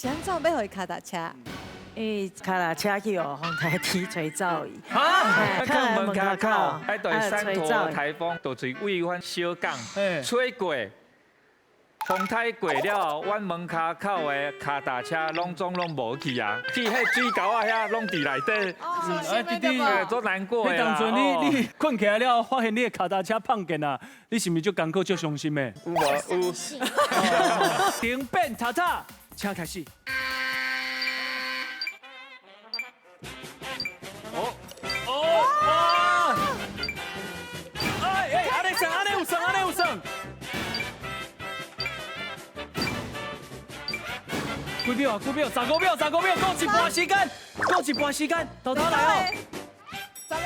是按怎欲予伊跤踏車？因為跤踏車去予風颱天吹走去。啊！囥門跤口，啊對山陀颱風，就是為阮小港吹過，風颱過了後，阮門跤口的跤踏車攏總攏無去啊，去彼水溝仔遐攏佇內底。啊，弟弟，足難過的彼當陣你你睏起來了，發現你的跤踏車放見啊，你是毋是足艱苦、足傷心的？有無有？停變塔塔，請開始。哦哦哦！哎哎，按呢算，按呢有算，按呢有算。幾秒啊？幾秒？15秒，15秒，閣一半時間，閣一半時間，豆豆來哦。十個。